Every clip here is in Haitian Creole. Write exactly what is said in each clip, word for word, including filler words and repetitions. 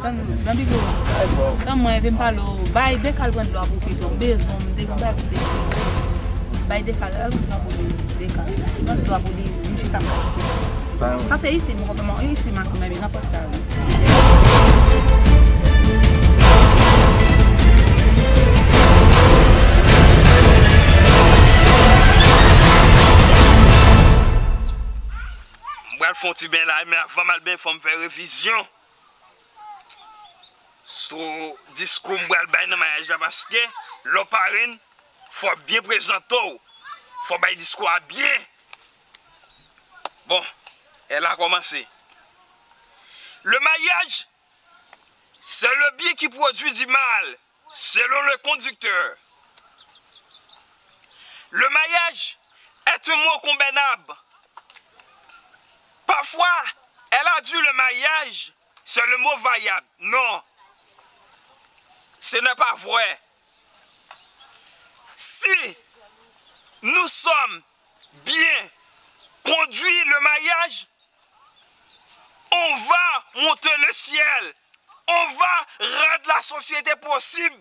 Tann, tann, Pipo. Tann, mwen, vin pale w. Bay Dekal pran dlo a pou Pipo. M bezwen w, m te gen bagay pou te di. Bay Dekal, al pran dlo a pou li, Dekal. Pran dlo a pou li, vin chita m la pou Pipo. Pase isi, mwen kontan, mwen, isi, m a kanmenm, nan pòt sa, wi. M pral fè yon ti beny la, men avan m al beny, fò m fè revizyon sou diskou m pral bay nan maryaj la, paske lè w parenn, fò w byen prezante w, fò w bay diskou a byen. Bon, elle a commencé. Le mariage, c'est le bien qui produit du mal, selon le conducteur. Le mariage est un mot convenable. Parfois, elle a dit le mariage, c'est le mot variable. Non, ce n'est pas vrai. Si nous sommes bien conduit le mariage, on va monter le ciel. On va rendre la société possible.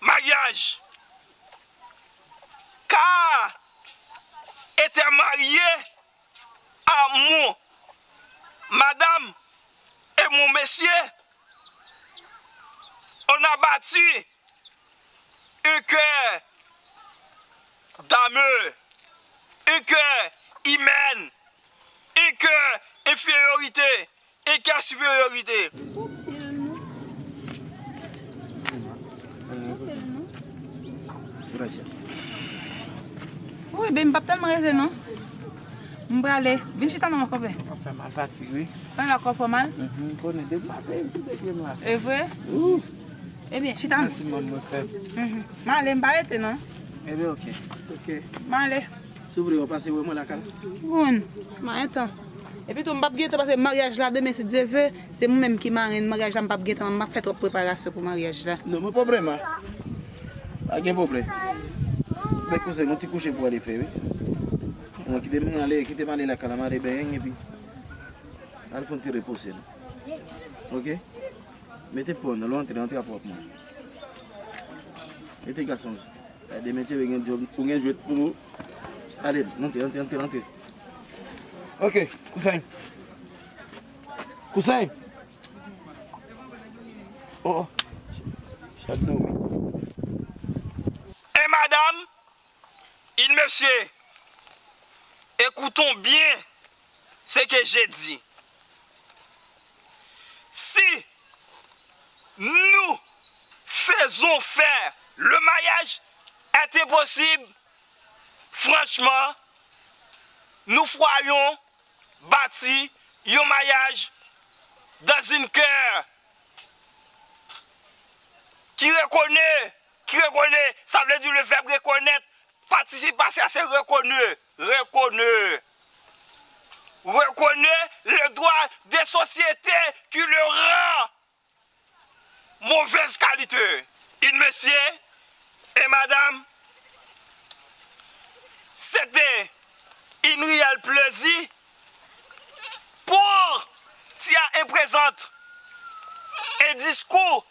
Mariage. Car était marié à mon madame et mon monsieur, on a bâti un cœur d'amour, un cœur humain, un cœur infériorité, un cœur supériorité. Gracias. Wi, ben, m p ap tèlman rete, non. M prale. Vin chita non, mon konpè. Ou fè m al fatig, wi. Sa la kò fò mal? Mhm, m konnen. Depi maten, m sou de pye m la. E vre? Ou. Ebyen, chita m. Santi manm mwen fèb. Mhm. M ale, m pa rete, non. Ebyen, oke. Oke. M ale. Souple, w pase wè mwen lakay la? Bon. M a entan. Epi tou, m p ap gen tan, paske maryaj la, demen, si Dye ve, se mwen menm ki marenn maryaj la, m p ap gen tan, m ap fè twòp preparasyon pou maryaj la. Non, men pwoblèm la. Pa gen pwoblèm. Men kouzen, yon ti kouche pou ale fè, wi. Mwen kite m ale, kite m ale lakay la, m ale benyen, epi al fè yon ti repoze nou. Oke? Mete pon nan, lè w antre, antre ak wòb mwen. Mete gason. Demen, se gen djòb, ou gen jwèt pou ou. Ale, antre, antre, antre, antre. Oke, kouzen. Kouzen! Oh, oh. Sa dòmi. Et madame, et monsieur, écoutons bien ce que j'ai dit. Si nous faisons faire le mariage est impossible, franchement, nous ferions bâti yon maryaj dans un cœur qui reconnaît, qui reconnaît, ça veut dire le verbe reconnaître, participe passé, c'est reconnaît, reconnaît. Reconnaît le droit des sociétés qui le rend mauvaise qualité. Une monsieur et madame, c'était une réelle plaisir pour t'y présenter un discours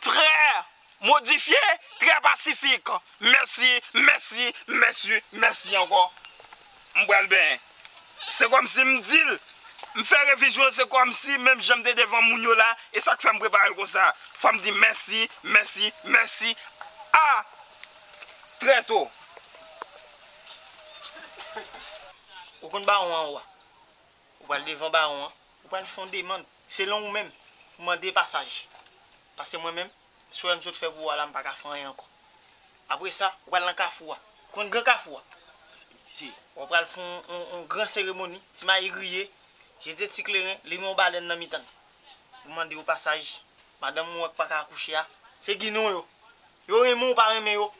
très modifié, très pacifique. Mèsi, mèsi, mèsi, mèsi ankò. M pral benyen. Se kòmsi m di l, m fè revizyon, se kòmsi menm jan m te devan moun yo la, e sa k fè m prepare l konsa. Fò m di mèsi, mèsi, mèsi. A trè to. Ou konn bawon an, ou a? Ou pral devan bawon an, ou pral fè yon demann, selon ou menm, pou mande pasaj. Paske mwen menm, si w wè m sot fè pou ou a la, m pa ka fè anyen ankò. Apre sa, ou pral nan kafou a. Ou konn gran kafou a? Si. Ou pral fè yon, yon, yon gran seremoni, ti mayi griye, jete ti kleren, limen yon balèn nan mitan l. Ou mande yo pasaj, madanm ou an k pa ka akouche a, se Ginon yo. Yo renmen w ou pa renmen yo.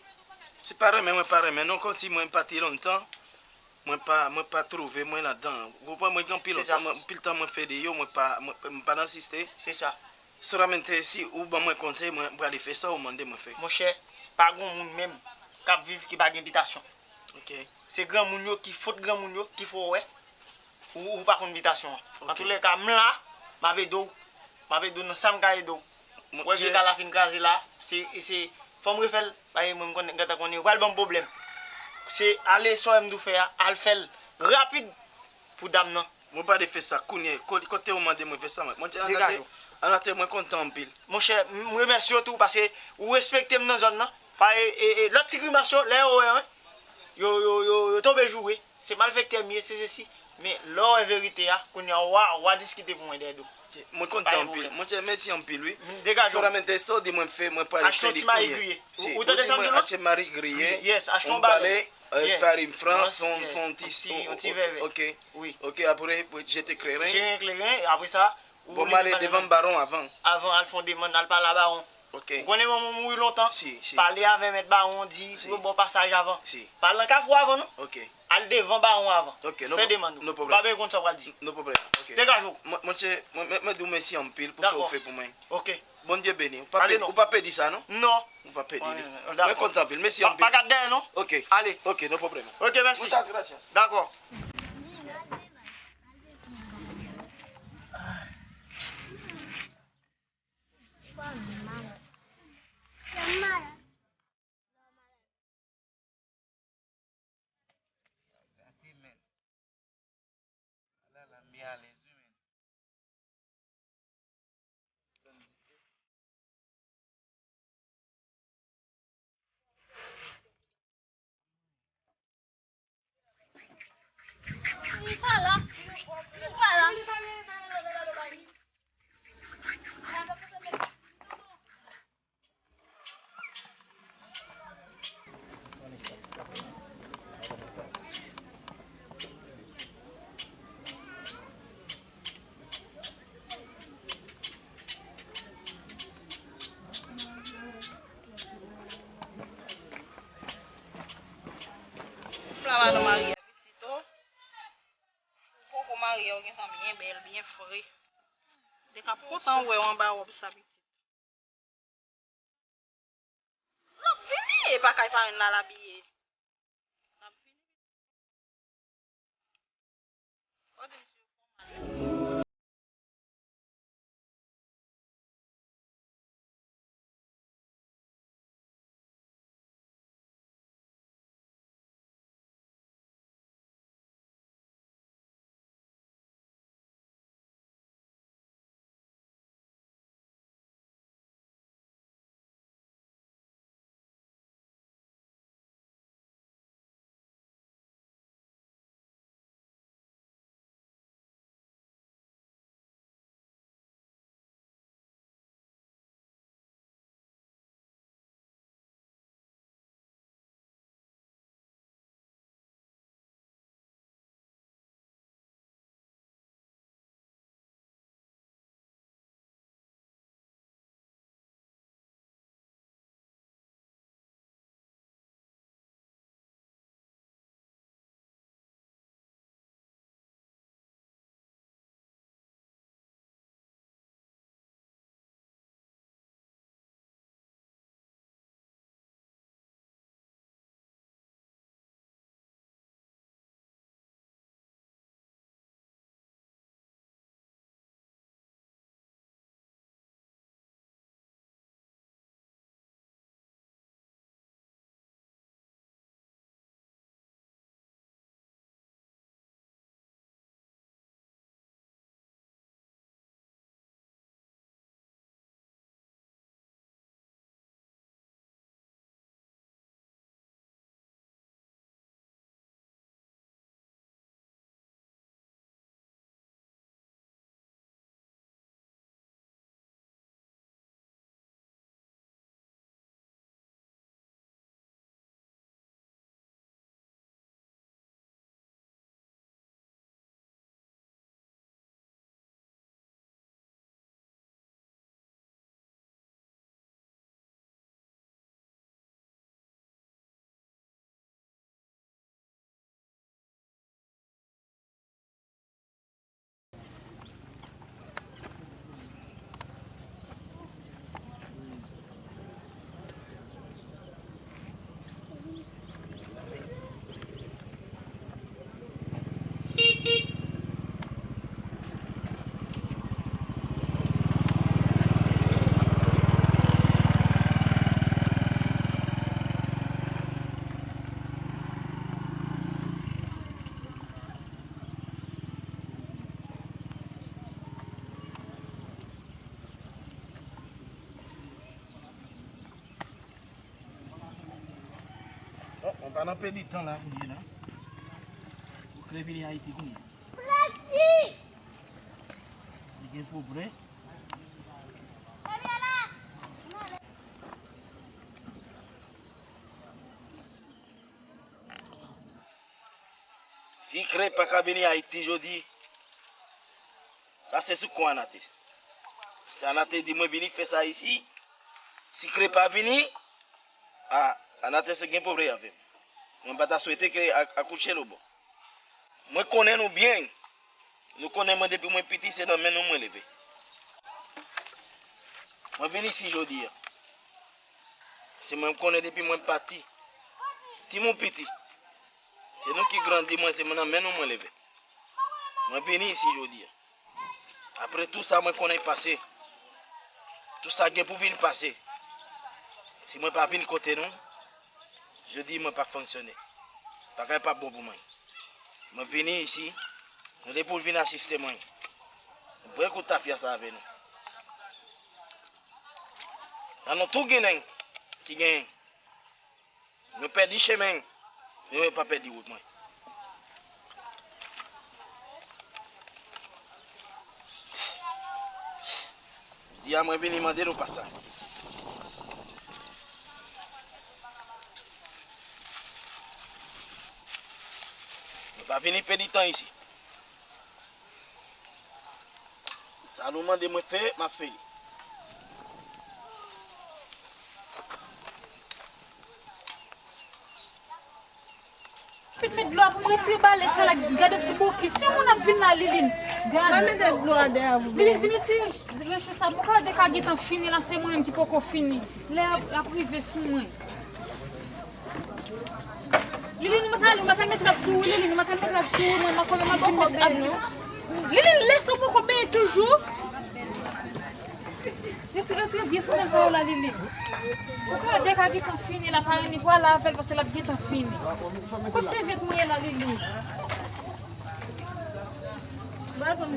Se pa renmen, mwen pa renmen non, kòmsi mwen pati lontan, mwen pa, mwen pa twouve mwen ladan. Ou konprann, mwen gen anpil, se sa, anpil tan mwen fè de yo, mwen pa, mwen, mwen pa nan siste. Se sa. Solamente si ou ban mwen konsèy, mwen prale fè sa ou mande mwen fè. Monchè, pa gon moun menm k ap viv ki pa gen bitasyon. Ok. Se granmoun yo ki, fot granmoun yo ki fè w wè. ou, ou pa konn bitasyon an. Antoulèka, m la, m ap ede w. M ap ede w nan sa m ka ede w. Ou wè vye kay la fin kraze la, se, se, fò m refè l, paske mwen m konnen, gentan konnen, yo pral ban m pwoblèm. Se ale sa w wè m di w fè a, al fè l rapid pou dam nan. Mwen pa de fè sa kounye, ko-, kote ou mande mwen fè sa, mwen. Mwen te anante, anante, mwen kontan anpil. Monchè, m remèsye w tou, paske ou respekte m nan zòn nan. Pa, e, e, e, lòt ti grimas yo, lè yo wè, wi, yo, yo, yo, yo tonbe joure. Se malfektè m ye, se sesi. Men lè w wè verite a, kounye a, w a, w a diskite pou mwen dèyè do. Mwen kontan anpil. Monchè, mèsi anpil, wi. Degaje w. Solamente sa w di mwen fè, mwen pral fè li kounye. Achte yon ti mari griye. Ou tande sa m di w la? Achte mari griye. Yes, achte yon balè. Farin fran, fè yon ti, yon ti vèvè. Ok. Wi. Ok, apre, jete kleren. Jete kleren, apre sa, ou. Bon, m ale devan baron avan. Avan, al fè yon demann, al pale a baron. Ok. Ou konnen manman w mouri lontan? Si, si. Pale avè mèt baron, di pou yo ba w pasaj avan. Si. Pa al nan kafou avan, non. Ok. Al devan baron avan. Ok, fè demann ou. No pwoblèm. Ou pa bezwen konn sa w pral di. No pwoblèm. Ok. Degaje w. Mwen, monchè, mwen, mwen, mwen di w mèsi anpil pou sa w fè pou mwen. Ok. Bondye beni w. Ou pa pèdi sa, non? Non. Ou pa pèdi li. Mwen kontan anpil. Mèsi anpil. Pa gad dèyè, non. Ok. Ale. Ok, no pwoblèm. Ok, mèsi. Muchas gracias. Dakò. Gate, men. Ala la, m byen alèz, wi, men. Ou poko marye, ou gentan byen bèl, byen fre. Te ka kontan wè w anba wòb sa, pitit. N ap vini, e pa kay parenn la l abiye. N ap vini. Gade misye fòmal. Bon, pa nan pèdi tan la kounye la. Sikre vini Ayiti kounye. Li gen pwoblèm. Sikre pa ka vini Ayiti jodi. Sa se sou kont Anates. Si Anates di mwen vini fè sa isi, Sikre pa vini, a, Anates gen pwoblèm avè m. Mwen pa ta swete ke a, akouche lòtbò. Mwen konnen nou byen. Nou konnen mwen depi mwen piti se nan men nou mwen leve. Mwen vin isi jodi a. Se mwen m konnen depi mwen pati. Timoun piti. Se nou ki grandi mwen, se nan men nou mwen leve. Mwen vini isi jodi a. Apre tou sa mwen konnen pase. Tou sa gen pou vin pase. Si mwen pa vin kote nou, jodi mwen p ap fonksyone. Bagay p ap bon pou mwen. Mwen vini isi, nou te pou vin asiste mwen. Mwen pran kout tafya sa avè nou. Nan nou tou Ginen ki genyen. Mwen pèdi chemen, men mwen pa pèdi wout mwen. Jodi a mwen vini mande nou pasaj. Mwen pa vini pèdi tan isi. Sa nou mande mwen fè, m ap fè li. Vin met dlo a pou mwen retire balè sa la. Gade ti bokis. Yon moun ap vin la, Liline. Gade. Mwen mete dlo a dèyè pou Liline, vin retire recho sa. Mwen ka de ka gentan fini la, se mwen menm ki poko fini. Lè a ap rive sou mwen. Liline, ou mèt ale, ou mèt al met rad sou ou, Liline, ou mèt al met rad sou ou, mwen, mwen, mwen, mwen, mwen, mwen, Liline, lèse ou poko benyen toujou. Retire, retire vye sandal sa yo la, Liline. Ou ka de ka gentan fini la, pa ni pral avè l, paske l ap gentan fini. Kot sèvyèt mwen ye la, Liline? Ba l ban m.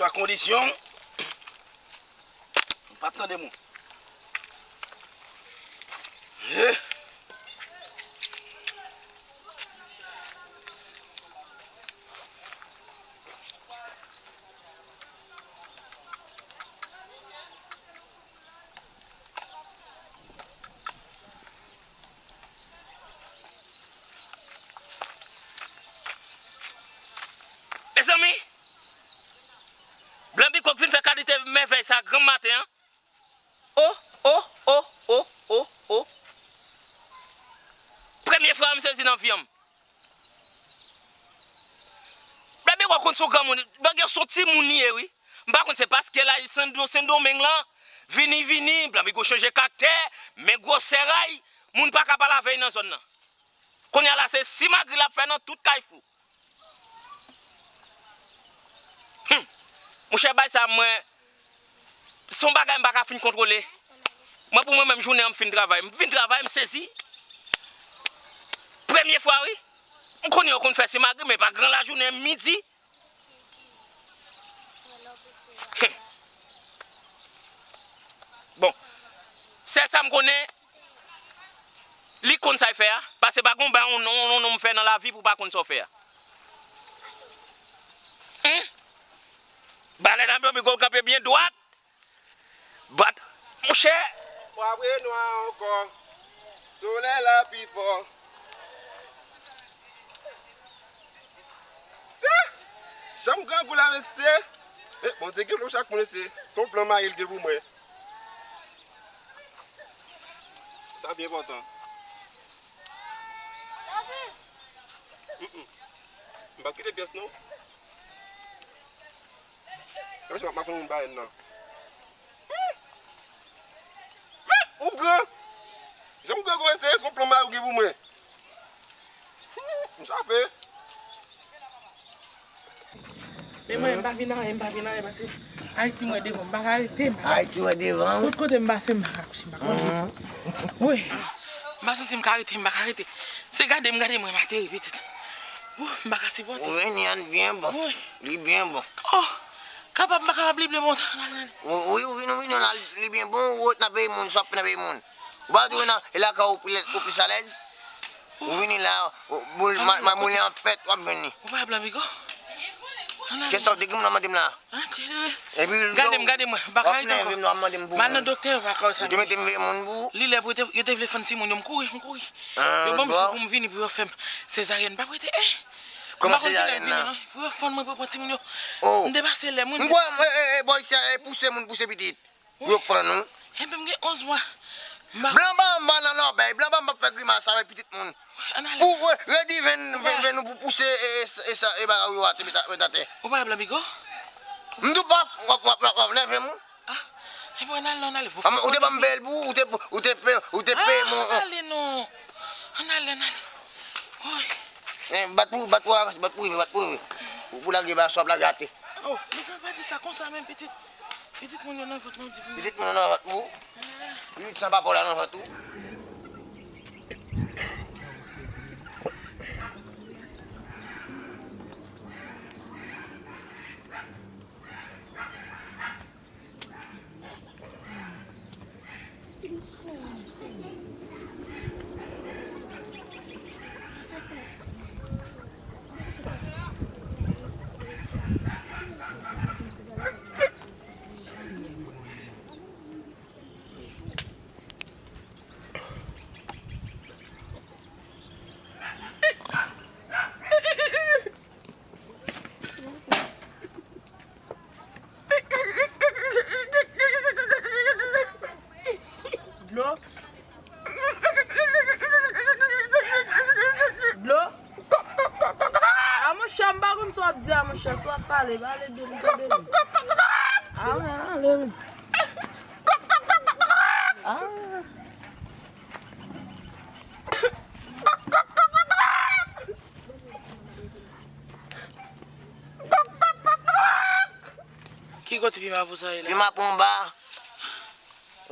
Kèlkeswa kondisyon, m p ap tande moun. Eh. Mezanmi, Blan Bikok vin fè kalite mèvèy sa granm maten an. O, o, o, o, o, o. Premye fwa m sezi nan vi an m. Blan Bikok konn se yon granmoun, Blan Bikok se yon timoun li ye wi. M pa konn se paske l al Sen, Sendomeng lan, vini, vini, Blan Bikok chanje kaktè, men gwosè ray, moun pa ka pale avè l nan zòn nan. Kounye a la se simagri l ap fè nan tout Kayfou. Hum. Monchè, bay sa mwen, se yon bagay m pa ka fin kontwole. Mwen, pou mwen menm, jounen an m fin travay. M fin travay, m sezi. Premye fwa, wi. M konnen yo konn fè simagri, men pa gran lajounen, midi. Hum. Bon, sèl sa m konnen, li konn sa l fè a, paske pa gon bagay yon nonm, yon nonm fè nan lavi pou pa konn sa w fè a. Hum? Balèn nan, Blan Bikok kanpe byen dwat. Bat, monchè. Fwa vre nwa ankò. Solèy la pi fò. Sa! Janm grangou la, mesye! Eh, Bondye gen pou chak moun, mesye. Se yon plan mari l gen pou mwen. Sa byen enpòtan. Mm, mm. M pa kite pyès non. Kòmsi m ap fè moun ba èn nan. Hmm! Hmm! Ou gran! Jan m gran konsa, se yon plan mari ou gen pou mwen. Hmm! M chape. Men mwen, m pa vin anyen, m pa vin anyen, paske Ayiti mwen devan, m pa ka rete, m pa ka Ayiti wè devan. Tout kote m pase, m pa ka kouche, m pa ka rete. Wi. M pa santi m ka rete, m pa ka rete. Se gade m, gade mwen, m ateri, pitit. Ou, m pa ka sipòte. Ou vini an byen bon. Wi. Li byen bon. Oh, kapab, m pa kapab, li byen bon. Wi, wi, ou vini, ou vini la, li byen bon, ou ret nan peyi moun, sòf nan peyi moun. Ou pa di ou nan, e lakay ou plis, ou plis alèz? Ou vini la, ou, boul, ma, ma moulin an fèt, w ap vini. Ou pa blan bigo? Kèsa w te gen moun nan mande m la? Epi gade m, gade mwen, m pa ka rete ankò. M al nan doktè, yo pa ka sa. Yo te mete m veye moun pou ou? Li lè pou yo te, yo te vle fann timoun yo, m kouri, m kouri. Yo ban m jou pou m vini, pou yo fè m sezaryèn. M pa prete, eh! Kòman sezaryèn nan? Pou yo fann mwen, pou yo pran timoun yo. M te pase lè m, wi. M kwè, eh, eh, eh, bò isi a, eh, pouse moun, pouse pitit. Pou yo fann ou. Enben, m gen onz mwa. M pa Blan ba m ba nan lòbèy, blan ba m pa fè grimas avèk pitit moun. Ann ale. Pou re-, redi venn, venn, venn ou pou pouse e, e, e sa, e bagay ou yo a te met a, met atè. Ou pa blan bigo? M di w pa, w ap, w ap, w ap, w ap nève m, wi. Ah, enben, ann ale, ann ale. Ou te ban m veye l pou ou, ou te, ou te pe, ou te peye m. Ann ale non. Ann ale, ann ale. Woy. Eh, bat pou, bat pou, bat pou, bat pou. Ou, ou lage ba, sou ap lage atè. Oh, men sa pa di sa konsa menm, pitit. Pitit moun yo nan vant mwen, di pou mwen. Pitit moun yo nan vant ou? Pitit san papa w la nan vant ou? Dlo. Dlo. A monchè, m pa konn sa w ap di a, monchè, sa w ap pale, pale de m, tande m. A wi, ale wi. A. Ki kote pima pou sa ye la? Pima pou anba.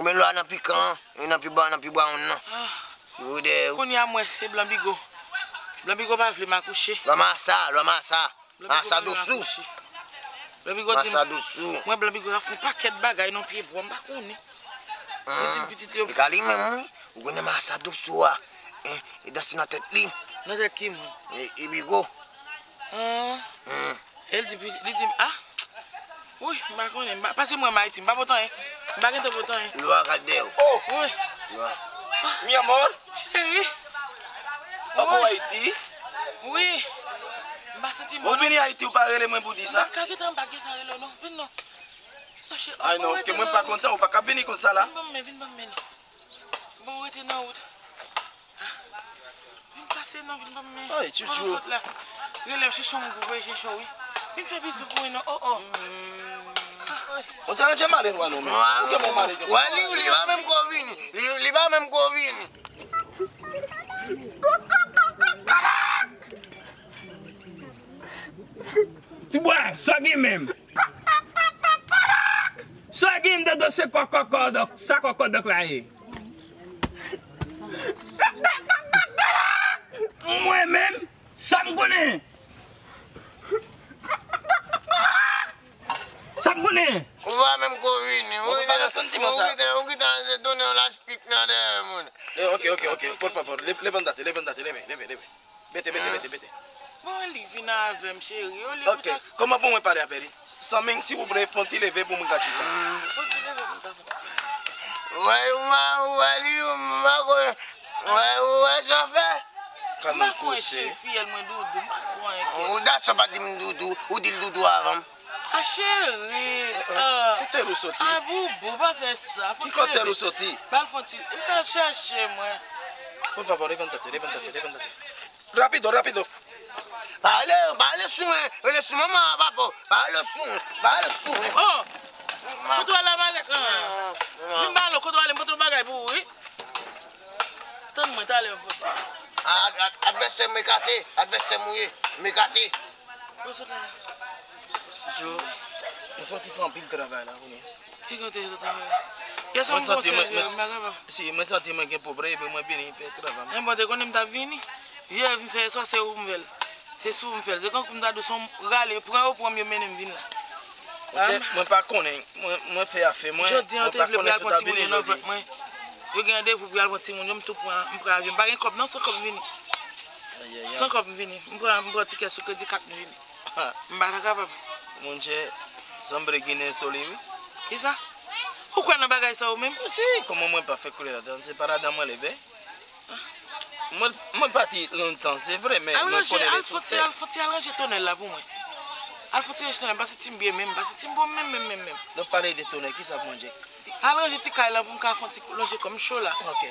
Ou men lwa nan pikan, e nan pi ba, nan pi ba moun nan. Ah. Yo dèyè ou. Kounye a mwen, se blan bigo. Blan bigo pa vle m akouche. Lwa masa, lwa masa. Masa dosou. Blan bigo di m, masa dosou. Mwen blan bigo ap fè yon pakèt bagay nan pye bwa, m pa konnen. Yo di m pitit yo. E ka li menm, wi. Ou konnen masa dosou a. Eh, e danse nan tèt li. Nan tèt ki moun? E, e bigo. Ah. Hmm. E l di, li di m, ah. Wi, m pa konnen. M pa, pase mwen m Ayiti, m pa pote anyen. M pa gentan pote anyen. Lwa gade w. Oh! Wi. Lwa. Mi amor. Cheri. Ou pou Ayiti? Wi. M pa santi m bon non. Ou vini Ayiti, ou pa rele mwen pou di sa? M pa ka gentan, m pa gentan rele w non. Vin non. Non, cheri. Ay non, ke mwen pa kontan, ou pa ka vini konsa la. Vin ban m men, vin ban m men non. Bon, rete nan wout. Vin pase non, vin ban m men. Ay, tchouchou. Rele m, chèche yon moun pou voye chèche w, wi. Vin fè bizou pou mwen non, oh, oh. Ah, oy. On dirait que malè wa non, men. Ou gen bon malè. Wè, li, li pa menm ko vini. Li, li pa menm ko vini. Tibwa, sa gen menm? Sa gen m tande se kòkòkòdòk, sa kòkòdòk la ye? Mwen menm, sa m konnen? Sa m konnen? Ou pa menm ko vini. Ou pa nan santiman sa. Ou kite, ou kite an se tounen yon laspik nan dèyè moun. Eh, ok, ok, ok. Por favor, le-, levantate, levantate, leve, leve, leve. Bete, bete, bete, bete. Bon, li vin avè m, cheri. Olye pou ta. Ok, kòman pou mwen pale avè li? San mil, silvouplè, fon ti leve pou mwen ka chita. Fon ti leve pou mwen ka fon ti pale. Wè, wè, wè, li, wè, wè, wè, sa fè? Kanal kouche. M pa fè anyen, cheri, fiyèl mwen doudou, m pa fè anyen. Ou dat sa pa di m doudou, ou di l doudou avan m. A cheri, ah, ki tèl ou soti? A boubou, pa fè sa. Ki kote ou soti? Ba l fon ti, li t al chèche mwen. Por favor, levantate, levantate, levantate. Rapido, rapido. Pa rele, pa rele sou mwen, rele sou manman an, papa. Pa rele sou mwen, pa rele sou mwen. Oh! Kote w ale malèt lan? Vin ba nou, kote w ale, m pote yon bagay pou ou, wi. Tann mwen, talè m pote. A, ad-, advèsè m ekate, advèsè m ou ye, m ekate. Ou sot la? Yo, mwen soti fè anpil travay la kounye a. Ki kote yo travay? Yè swa m fè yon sèvi, m pa kapab. Si, mwen santi mwen gen pwoblèm, epi mwen vini fè travay. Mwen bon, te konnen m t ap vini. Vye vin fè yè swa, se ou m fè l. Se sou ou m fè l. Se kankou m ta di w se yon rale, pran yo, pran m, yo mennen m vin la. Monchè, mwen pa konnen. Mwen, mwen fè afè mwen. Jodi a, yo te vle pou y al pran timoun yo nan vant mwen. Yo gen randevou pou y al pran timoun yo, m tou pran, m pran avyon. M pa gen kòb non, san kòb m vini. San kòb m vini. M pran, m pran tikè sou kredi kat m vini. M pa ta kapab. Monchè, sanble Ginen sou li, wi. Kisa? Ou kwè nan bagay sa ou menm? Si, kòman mwen pa fè koule ladan? Se pa ladan mwen leve. Mwen, mwen pati lontan, se vre, men mwen konnen resous. Al fon ti, al fon ti, al ranje tonèl la pou mwen. Al fon ti ranje tonèl, m pa santi m byen menm, m pa santi m bon menm, menm, menm, menm. Donk, pale de tonèl, kisa pou mwen, Jack? Al ranje ti kay lan pou m ka fè yon ti lonje kò m cho la. Ok.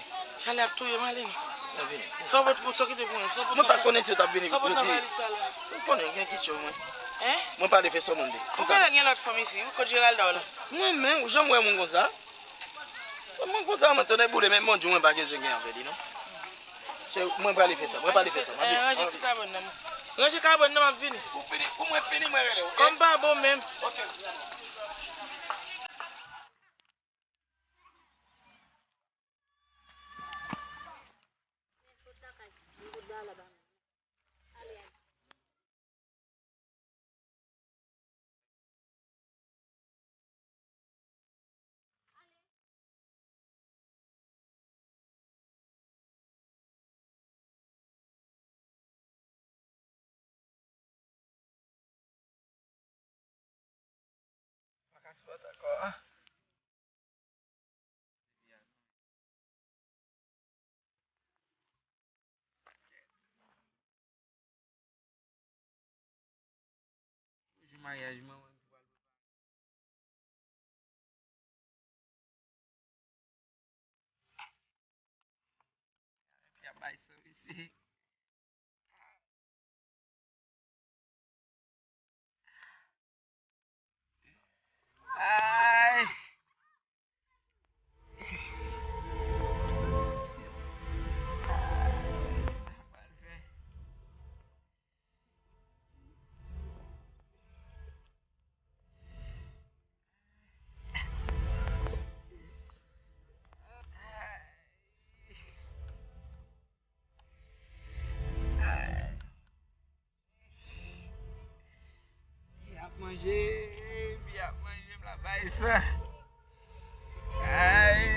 Chalè ap touye m, ale non. Mwen vini. Sa w pot pou, sa w kite pou mwen? Sa w pot nan valiz sa la? Mwen konnen si w t ap vini. Sa w pot nan valiz sa la? Mwen konnen gen kèk cho mwen. Hein? Mwen pale fè sòmonde. Ou genlè gen lòt fanm isi wi, kot Geralda w la? Mwen menm, ou janm wè moun konsa? Mwen konsa, mwen tonè boule, men Bondye mwen pa gen zye gen avè li non. Chè, mwen prale fè sa, mwen prale fè sa. Ranje ti kabòn nan. Ranje kabòn nan, m ap vini. Pou fini, pou mwen fini, mwen rele, ok? Kòm pa bon menm. Ok. Pa ka sipòte ankò. Jou maryaj mwen, mwen ki pral prepare. Epi ap bay san isi. Ay. Y ap manje, epi y ap manje, m la bay sa. Ay.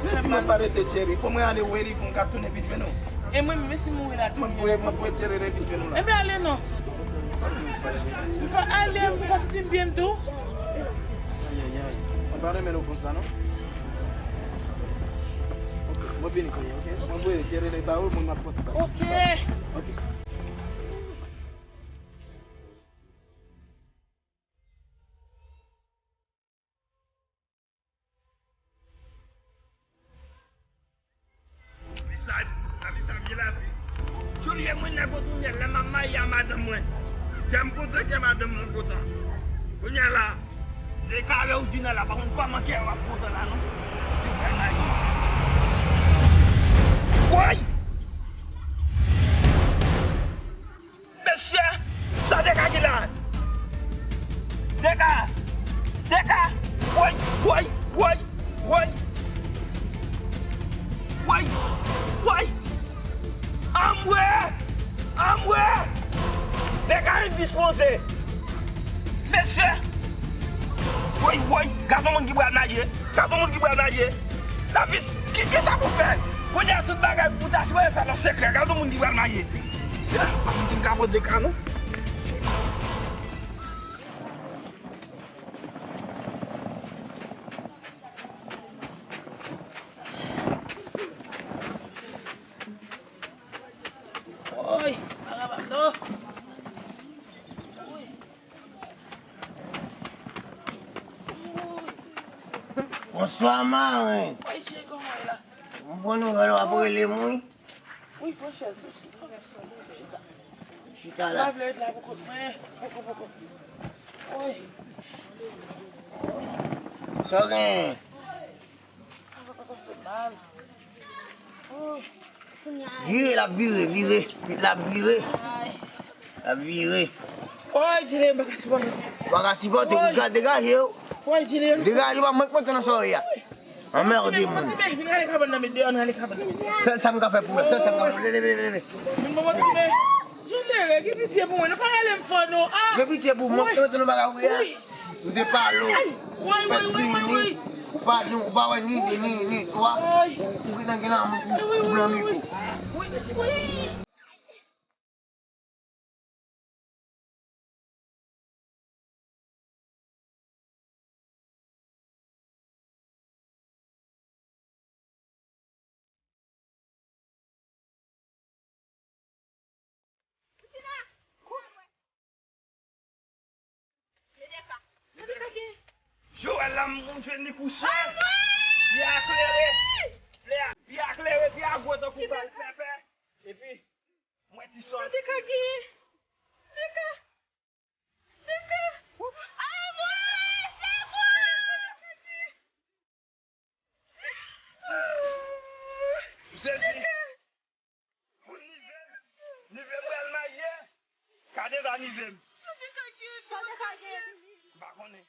Mèsi mwen pa rete cheri, fò mwen ale wè li pou m ka tounen vin jwenn ou. E mwen menm si m mouri la, mwen pou mwen pou cheri vin jwenn ou la. Ebyen ale non. M pa ale, m pa santi m byen tou. Ayayay. Mwen pa renmen nou konsa non. Ok, mwen vini kounye a, ok? Mwen voye cheri li ba ou, mwen m ap konsa. Ok. Ok. Sa, sa, sa vye lavi. Jodi a mwen nan kontinye lè m ap marye a madanm mwen. Kè m kontan, kè madanm mwen kontan. Kounye a la, de kare ou di nan la, pa konn kòman kè w ap kontan la non. Se vrè mayi. Woy! Mesye, sa Deka ki la? Deka! Deka! Woy! Woy! Woy! Woy! Woy! Woy! Anmwe! Anmwe! Deka endispoze! Mesye! Woy! Woy! Gad yon moun ki pral maye! Gad yon moun ki pral maye! Lapis! Ki, kisa pou fè? Kounye a tout bagay pou ta sipoze fè nan sekrè. Gade yon moun ki pral marye. Sa, pa konn si m ka pote ka non. Woy, pa kapab non. Bonswa, mari. Woy, cheri, kòman w ye la? M pran nouvèl w ap rele m, wi. Wi, pran chèz, pran chèz, pran chèz. Chita la. M pa vle ret la pou kont mwen. Poko, poko. Woy. Sa w genyen? Vire, l ap vire, vire. Vit, l ap vire. L ap vire. Woy, Jilè, m pa ka sipòte. Ou pa ka sipòte, ou ka degaje w. Woy, Jilè. Degaje w, pa mank monte nan sòrè a. Anmède moun. Vin rale kabann nan, met deyò, n rale kabann nan. Sèl sa m ka fè pou ou la, sèl sa m ka fè. Leve, leve, leve, leve. Vin ban mwen tounen. Jilè, gen pitye pou mwen, nou pa rale m fò non. Ah! Gen pitye pou mwen, mete nou bagay ou ye a. M te pale w. Ou fèk vini, ou pa di, ou pa wè ni de, ni, ni twa. Ou, ou gentan gen lanmou pou, pou blan miko. Joel la, m jwenn li kouche. Pye a klere. Pye a, pye a klere, pye a gwo tankou bal pèpè. Epi, m wè ti sòl. Deka genyen. Deka. Deka. Ay, mwen, sekou! Jezi! Pou nive m, nive m pral marye. Gade sa nive m. Sa te ka gen. Sa te ka gen. M pa konnen.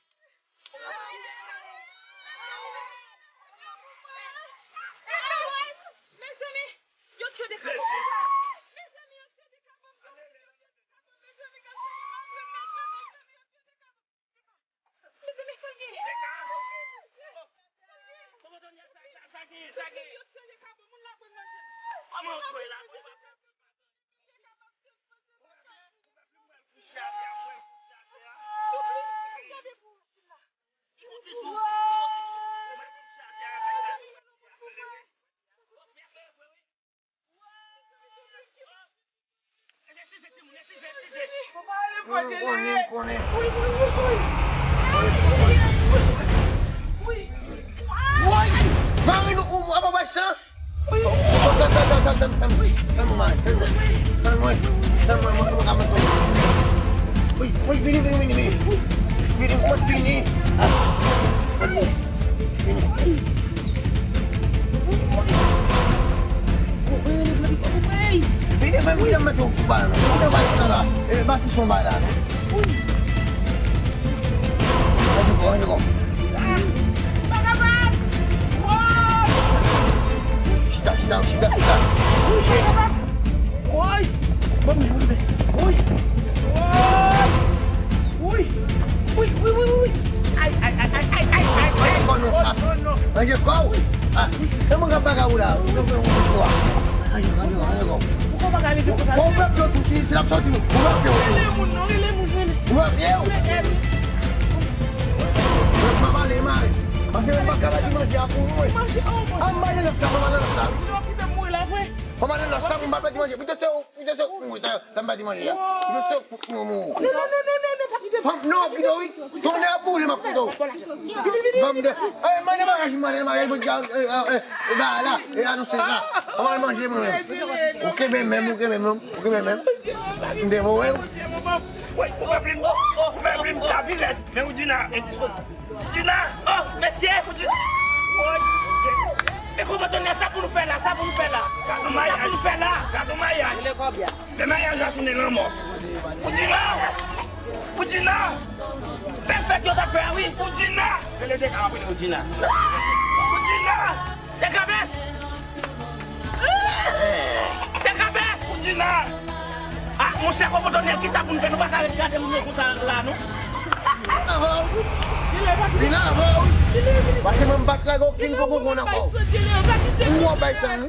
Mezanmi, yo tchwe de ka. Jezi! Mezanmi, yo tchwe de ka. Mezanmi, sa gen? Sa gen, sa gen, sa gen. Kòman w tchwe la? M konnen, m konnen. Woy! Mari nou, ou, apa bay sa? Tann, tann, tann, tann, tann, tann, tann mwen, mari, tann mwen. Tann mwen, tann mwen, mwen, mwen ka mete w. Wi, wi, vini, vini, vini, vini. Vini, mwen vini. Ah. Vini. Vini, men mwen mete w sou bal la. Mwen mete w bay sa la. E, bati son bay la. Ann di kon, ann di kon. Pa kapab! Woy! Chita, chita, chita, chita. Woy, pa kapab! Woy! Ban m rive, rive. Woy! Woy! Woy! Woy, woy, woy, woy, woy! Ay, ay, ay, ay! Manje kò w! Ah, e mwen k ap bagay ou la. Ou fè yon istwa. Manje, manje, manje kò w. Ou pa ka leve konsa. Ou frape yo tou, si, si l ap soti, ou frape yo tou. Rele moun, non, rele moun, rele. Ou frape yo? Mwen pa pale mal. Paske mwen pa ka bati manje a pou mwen. Manje, oh, manje. An ba nan sa, an ba nan sa. Ou kite m mouri la, vre? An ba nan sa, mwen pa bati manje. Pito se ou, pito se ou, mwen, sa, sa m bati manje a. Pito se ou, mwen, mwen. Non, non, non, non, non, non, pa kite m. Non, pito, wi. Tonnè boule, m ap pito. Ban m de. Ay, mande bagay, mande bagay, mwen di, eh, eh, eh, ba la, e anonse sa. An ba manje, mwen. Ou kenbe menm, ou kenbe menm, ou kenbe menm. M te voye w. Woy, ou pa plim, ou pa plim, ta pi rèd. Men Woudjina endisponib. Woudjina! Oh, mesye! Woudjina! Woy! Men konpòte n la, sa pou nou fè la, sa pou nou fè la? Sa pou nou fè la? Gad on mayaj! Gad on mayaj! Men mayaj la tounen lanmò. Woudjina! Woudjina! Bèl fèt yo t ap fè a, wi! Woudjina! Rele Deka, w ap rele Woudjina. Woudjina! Dekabès! Dekabès! Woudjina! Ah, monchè, Kokotonèl, kisa pou n fè? Nou pa ka ret gade moun yo konsa la, non. Vin avè w. Vin avè w. Paske mwen m pa t lage okenn Kokotonèl ankò. Ou wè bay sa, wi.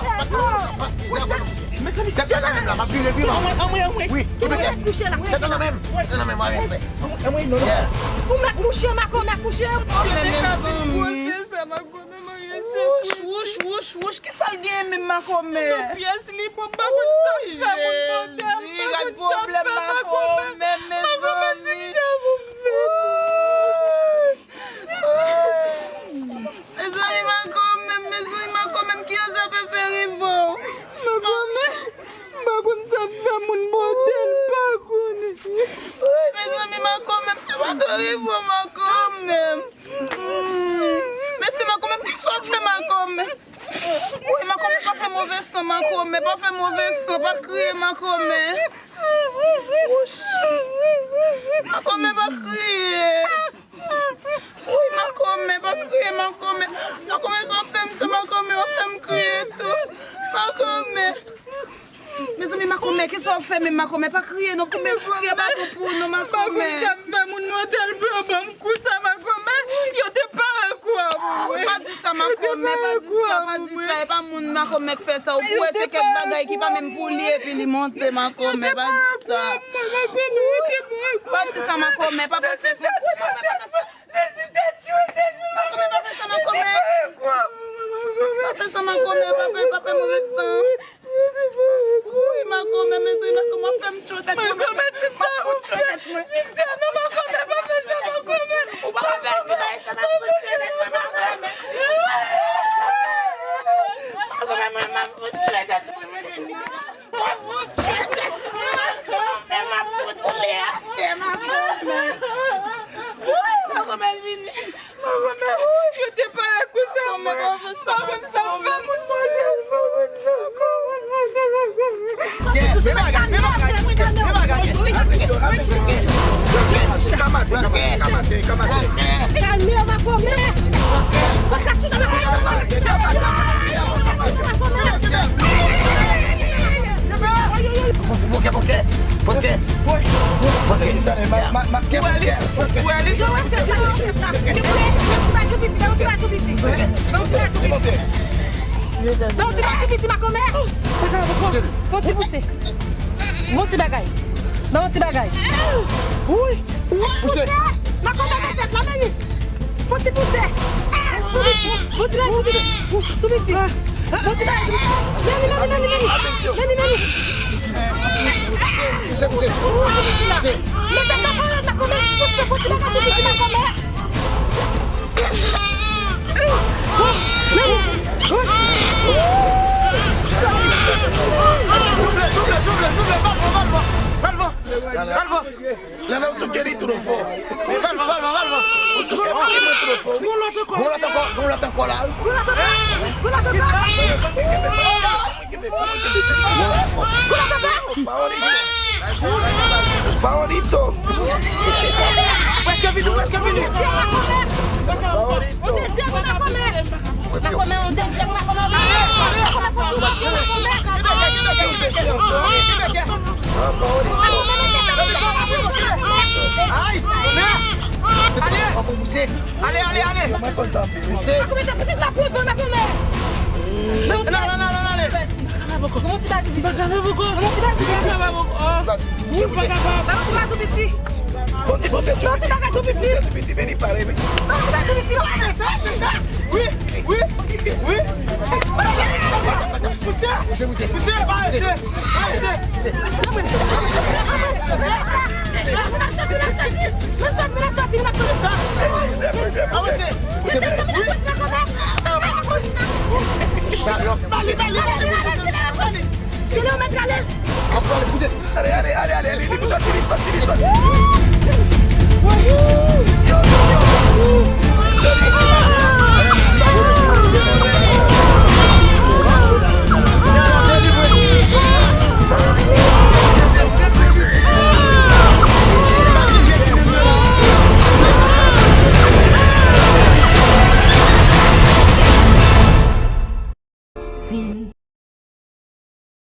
Mizè, non. Ou chèche Mezanmi, tèt la nan men m la, m ap vire l pi mal. Anmwe, anmwe, anmwe. Wi, wi, wi. Tèt la nan men m. Tèt la nan men m. Anmwe, anmwe, anmwe. Ou mèt kouche, Marco, ou mèt kouche. Mezanmi. Wouch, wouch, wouch, wouch, kisa l genyen menm, Makomè? Pyès li bon, m pa konn sa m fè moun bòdèl, m pa konn sa m fè, Makomè. Makomè di m sa pou m fè. Mezanmi, Makomè, mezanmi, Makomè, kijan sa fè fè rive w? Makomè, m pa konn sa m fè moun bòdèl, m pa konnen. Mezanmi, Makomè, sa pa dwe rive w, Makomè. Mèsi, Makomè, pou sa w fè, Makomè. Wi, Makomè, pa fè move san, Makomè, pa fè move san, pa kriye, Makomè. Wouch. Makomè, pa kriye. Wi, Makomè, pa kriye, Makomè. Makomè, sa w fè m sa, Makomè, w ap fè m kriye tou. Makomè. Mezanmi, Makomè, kisa w ap fè menm, Makomè? Pa kriye non, pou mwen kriye pa tou pou nou, Makomè. Pa konn sa m fè moun bòdèl pou yo ban m kou sa, Makomè. Yo te pare kou a pou mwen. Pa di sa, Makomè, pa di sa, pa di sa. E pa moun, Makomè, k fè sa. Ou kwè se kèk bagay ki pa menm pou li epi li monte, Makomè, pa di sa. Pa di sa, Makomè, pa panse konsa. Makomè, pa fè sa, Makomè. Pa fè sa, Makomè, pa fè, pa fè move san. Wi, Makomè, mezanmi, Makomè, w ap fè m tchout tèt mwen. Makomè, di m sa, di m sa, non, Makomè, pa fè sa, Makomè. Ou pa ka pèdi bagay sa, m ap fout tchout tèt mwen, Makomè. Makomè, mwen, m ap fout tchout tèt mwen. M ap fout tchout tèt mwen, Makomè, m ap fout woule atè, Makomè. Wi, Makomè vini. Yo te pare kou sa, men pa konn sa m fè moun bòdèl. Kalme w, Makomè. Ou pa ka chita nan kay la. Poke, poke, poke, poke. Poke. Tande, ma, ma, ma, poke, poke. Ban yon ti bagay tou piti, ban yon ti bagay tou piti. Ban yon ti bagay tou piti. Ban yon ti bagay tou piti, Makomè. Ban yon ti pouse. Ban yon ti bagay. Ban yon ti bagay. Wi. Pouse. Makomè, tèt la, men li. Fò ti pouse. Tou piti. Tou piti. Tou piti. Tou piti. Meni, meni, meni, meni. Meni, meni. Pouse, pouse. Pouse, pouse la. Mete nan kòlèt la, kòmè. Pouse, pouse la, tou piti la, kòmè. Meni. Double, double, double, double. Balvan, balvan. Balvan. Balvan. Nana, ou souke li twò fò. Valvan, Valvan, Valvan. Ou souke li twò fò. Gon lòt ankò, gon lòt ankò la. Gon lòt ankò. Gon lòt ankò. Gon lòt ankò. Paolito. Paolito. Prèske fini, prèske fini. Paolito. Makomè, on dezyèm, Makomè, on dezyèm, Makomè, on dezyèm, Makomè, fò tou, Makomè. Ay! Ale! Ale, ale, ale! Makomè, pitit la pran, Makomè. Non, non, non, non, ale! Kòman ti bagay? Kòman ti bagay? Kòman ti bagay? Ou pa kapab. Ba, ou pa tou piti. Bon, ti, bon, ti, bon, ti bagay tou piti. Ti piti, men li pare, men. Ba, ou pa tou piti, non. Wi, wi, wi. Pouse, pouse, pa rete, pa rete. Pouse. Pouse. Pouse. Bali, bali, bali, bali. Kile ou mèt ale? Ale, ale, ale, ale, li, li, li, li, li. Yo, yo, yo.